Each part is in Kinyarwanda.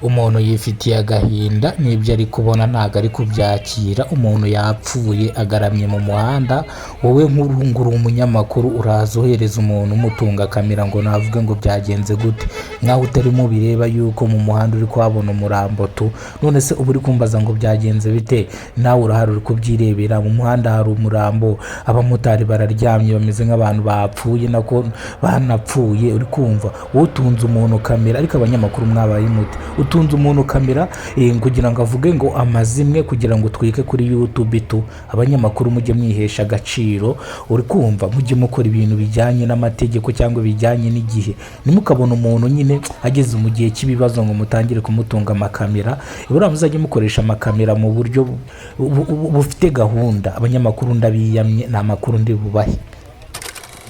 Umuntu yifitiye agahinda n'ibyo ari kubona ntabwo ari kubyakira. Umuntu yapfuye agaramye mu muhanda, wowe nk'uru uri umunyamakuru uraza uhereza umuntu umutunga kamera ngo navuge ngo byagenze gute, nkaho utarimo ubireba yuko mu muhanda uri kuhabona umurambo tu. None se uba uri kumbaza ngo byagenze bite? Nawe urahari uri kubyirebera, mu muhanda hari umurambo, abamotari bararyamye bameze nk'abantu bapfuye, nako banapfuye. Uri kumva wowe utunze umuntu kamera, ariko abanyamakuru mwabaye mute? Utunze umuntu kamera kugira ngo avuge ngo amazimwe, kugira ngo utwike kuri YouTube tu. Abanyamakuru mujye mwihesha agaciro, uri kumva, mujye mukora ibintu bijyanye n'amategeko cyangwa bijyanye n'igihe. Ntimukabone umuntu nyine ageze mu gihe cy'ibibazo ngo mutangire kumutunga amakamera. Buriya muzajye mukoresha amakamera mu buryo bufite gahunda. Abanyamakuru ndabiyamye, ni amakuru ndi bubahe.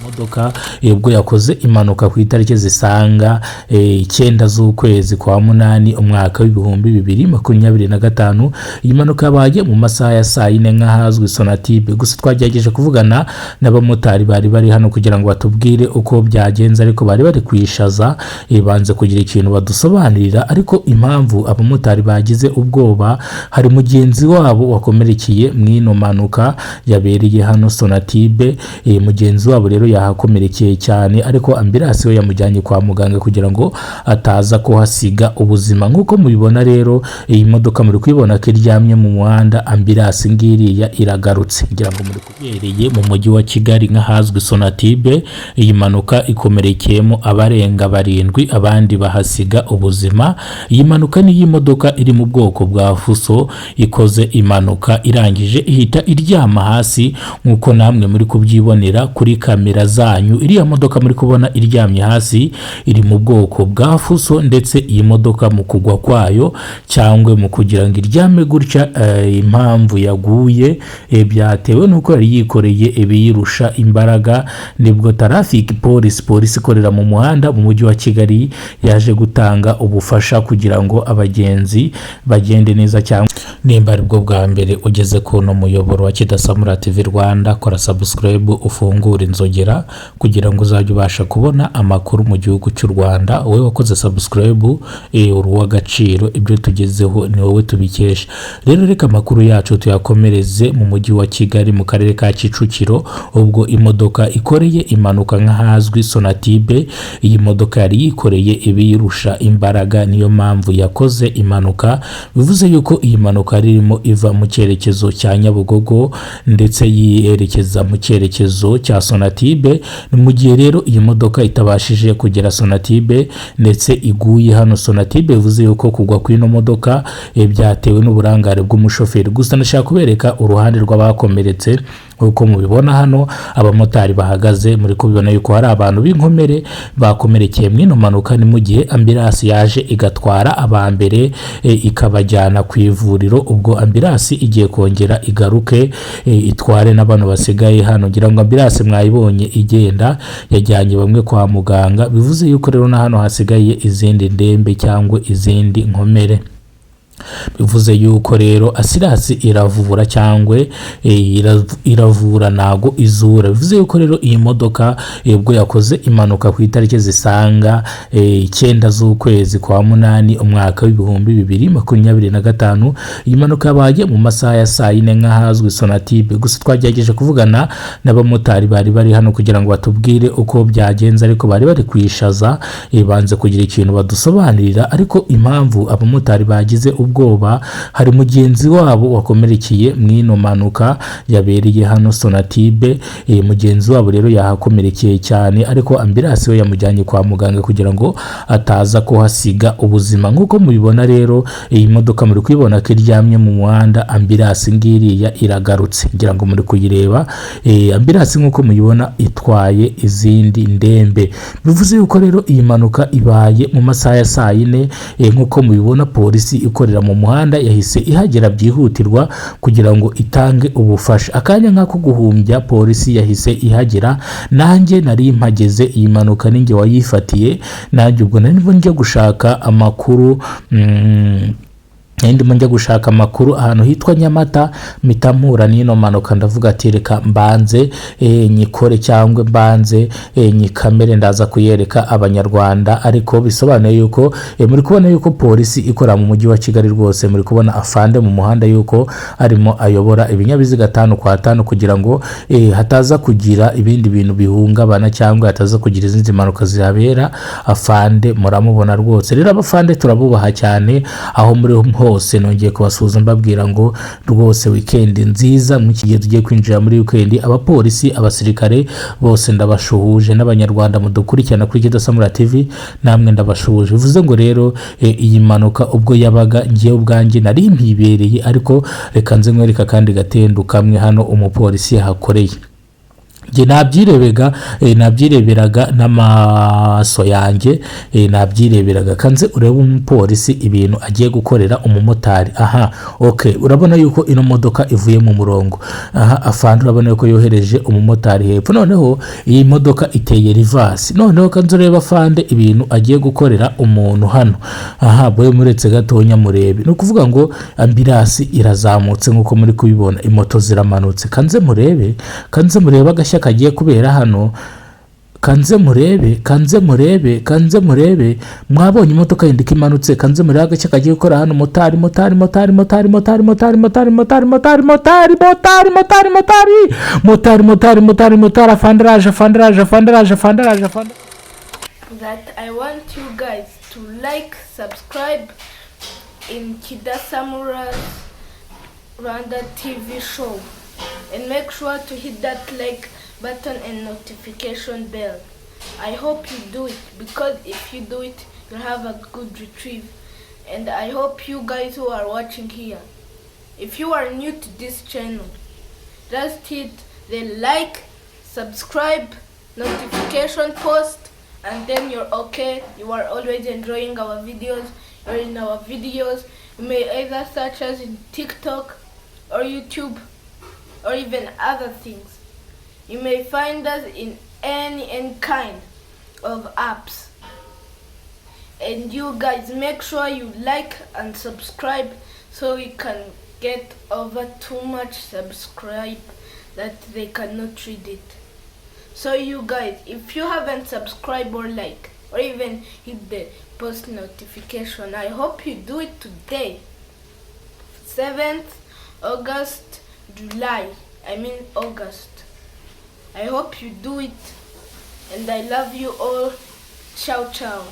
Imodoka ubwo yakoze impanuka ku itariki zisaga 9 z'ukwezi kwa munani umwaka w'2025, iyi mpanuka yabaye mu masaha ya saa yine nk'ahazwi Sonatube. Gusa twagerageje kuvugana n'abamotari bari bari hano kugira ngo batubwire uko byagenze, ariko bari bari kwishaza, banze kugira ikintu badusobanurira. Ariko impamvu abamotari bagize ubwoba, hari mugenzi wabo wakomerekeye mu ino mpanuka yabereye hano Sonatube. Mugenzi wabo rero yahakomerekeye cyane, ariko ambulance we yamujyanye kwa muganga kugira ngo ataza kuhasiga ubuzima. Nk'uko mubibona rero, iyi modoka muri kuyibona ko iryamye mu muhanda, ambulance ngiriya iragarutse, ngira ngo muri kubereye mu mujyi wa Kigali nk'ahazwi Sonatube. Iyi mpanuka ikomerekeyemo abarenga barindwi, abandi bahasiga ubuzima. Iyi mpanuka ni iy'imodoka iri mu bwoko bwa Fuso ikoze impanuka, irangije ihita iryama hasi nk'uko namwe muri kubyibonera kuri kamera zanyu. Iriya modoka muri kubona iryamye hasi iri mu bwoko bwa Fuso, ndetse iyi modoka mu kugwa kwayo cyangwa mu kugira ngo iryame gutya, impamvu yaguye byatewe n'uko yari yikoreye ibiyirusha imbaraga. Nibwo traffic police, polisi ikorera mu muhanda mu mujyi wa Kigali, yaje gutanga ubufasha kugira ngo abagenzi bagende neza. Cyangwa nimba aribwo bwa mbere ugeze ku uno muyoboro wa Kidasamura TV Rwanda, kora subscribe, ufungure inzogera kugira ngo uzajye ubasha kubona amakuru mu gihugu cy'u Rwanda. Wowe wakoze subscribe, uri uw'agaciro, ibyo tugezeho ni wowe tubikesha. Rero reka amakuru yacu tuyakomereze mu mujyi wa Kigali, mu karere ka Kicukiro, ubwo imodoka ikoreye impanuka nk'ahazwi Sonatube. Iyi modoka yari yikoreye ibiyirusha imbaraga, niyo mpamvu yakoze impanuka. Bivuze yuko iyi mpanuka yari irimo iva mu cyerekezo cya Nyabugogo ndetse yerekeza mu cyerekezo cya Sonatube. Ni mu gihe rero iyi modoka itabashije kugera Sonatube ndetse iguye hano Sonatube. Bivuze yuko kugwa kw'ino modoka byatewe n'uburangare bw'umushoferi. Gusa ndashaka kubereka uruhande rw'abakomeretse. Nk'uko mubibona hano, abamotari bahagaze, muri kubibona yuko hari abantu b'inkomere bakomerekeye mu ino mpanuka. Ni mu gihe ambulance yaje igatwara aba mbere, ikabajyana ku ivuriro. Ubwo ambulance igiye kongera igaruke, itware n'abantu basigaye hano. Ngira ngo ambulance mwayibonye igenda, yajyanye bamwe kwa muganga. Bivuze yuko rero na hano hasigaye izindi ndembe cyangwa izindi nkomere. Bivuze yuko rero assurance iravura cyangwa iravura, ntago izura. Bivuze yuko rero iyi modoka ubwo yakoze impanuka ku itariki zisaga 9 z'ukwezi kwa munani umwaka w'2025, iyi mpanuka yabaye mu masaha ya saa yine nk'ahazwi Sonatube. Gusa twagerageje kuvugana n'abamotari bari bari hano kugira ngo batubwire uko byagenze, ariko bari bari kwishaza, banze kugira ikintu badusobanurira. Ariko impamvu abamotari bagize ubwoba, hari mugenzi wabo wakomerekeye mu ino mpanuka yabereye hano Sonatube. Mugenzi wabo rero yahakomerekeye cyane, ariko ambulance we yamujyanye kwa muganga kugira ngo ataza kuhasiga ubuzima. Nk'uko mubibona rero, iyi modoka muri kuyibona ko iryamye mu muhanda, ambulance ngiriya iragarutse, ngira ngo muri kuyireba. Ambulance nk'uko muyibona itwaye izindi ndembe. Bivuze yuko rero iyi mpanuka ibaye mu masaha ya saa yine. Nk'uko mubibona, polisi ikorera mu muhanda yahise ihagera byihutirwa kugira ngo itange ubufasha. Akanya nk'ako guhumbya polisi yahise ihagera. Nanjye nari mpageze, iyi mpanuka ninjye wayifatiye. Nanjye ubwo nari njya gushaka amakuru. Ndimo njya gushaka amakuru ahantu hitwa Nyamata, mpita mpura n'ino mpanuka. Ndavuga ati reka mbanze nyikore cyangwa mbanze nyikamere, ndaza kuyereka Abanyarwanda. Ariko bisobanuye yuko muri kubona yuko polisi ikora mu mujyi wa Kigali rwose, muri kubona afande mu muhanda yuko arimo ayobora ibinyabiziga tanu kwa tanu kugira ngo hataza kugira ibindi bintu bihungabana cyangwa hataza kugira izindi mpanuka zihabera. Afande muramubona rwose. Rero abafande turabubaha cyane aho muri hose. Nongeye kubasuhuza mbabwira ngo rwose weekend nziza. Muri iki gihe tugiye kwinjira muri weekend, abapolisi, abasirikare bose ndabashuhuje, n'Abanyarwanda mudukurikirana kuri Kidasamura TV namwe ndabashuhuje. Bivuze ngo rero iyi mpanuka ubwo yabaga, ngiye ubwanjye nari mpibereye, ariko reka nze nkwereka kandi gatendo kamwe hano umupolisi yahakoreye. Njye nabyirebega, nabyireberaga n'amaso yanjye, nabyireberaga. Kanze urebe umupolisi ibintu agiye gukorera umumotari aha. Okay, urabona yuko ino modoka ivuye mu murongo aha. Afande urabona yuko yohereje umumotari hepfo, noneho iyi modoka iteye reverse. Noneho kanze urebe afande ibintu agiye gukorera umuntu hano aha. Boye muretse gatonya murebe. Ni ukuvuga ngo ambulance irazamutse nk'uko muri kubibona, imoto ziramanutse. Kanze murebe, kanze murebe agashya kagiye kubera hano. Kanze murebe, kanze murebe, kanze murebe. Mwabonye imodoka yindi ko imanutse. Kanze murebe agashya kagiye gukora hano. Motari, motari, motari, motari, motari, motari, motari, motari, motari, motari, motari, motari, motari, motari, motari, motari, motari. Afande araje, afande araje, afande araje, afande araje, afande. That I want you guys to like, subscribe in Kidasamura's Rwanda TV show and make sure to hit that like button and notification bell. I hope you do it, because if you do it, you'll have a good retrieve. And I hope you guys who are watching here, if you are new to this channel, just hit the like, subscribe, notification post, and then you're okay. You are always enjoying our videos. You're in our videos. You may either search us in TikTok or YouTube or even other things. You may find us in any kind of apps. And you guys make sure you like and subscribe so we can get over too much subscribe that they cannot read it. So you guys, if you haven't subscribed or like or even hit the post notification, I hope you do it today. 7th August, July, I mean August. I hope you do it, and I love you all. Ciao, ciao.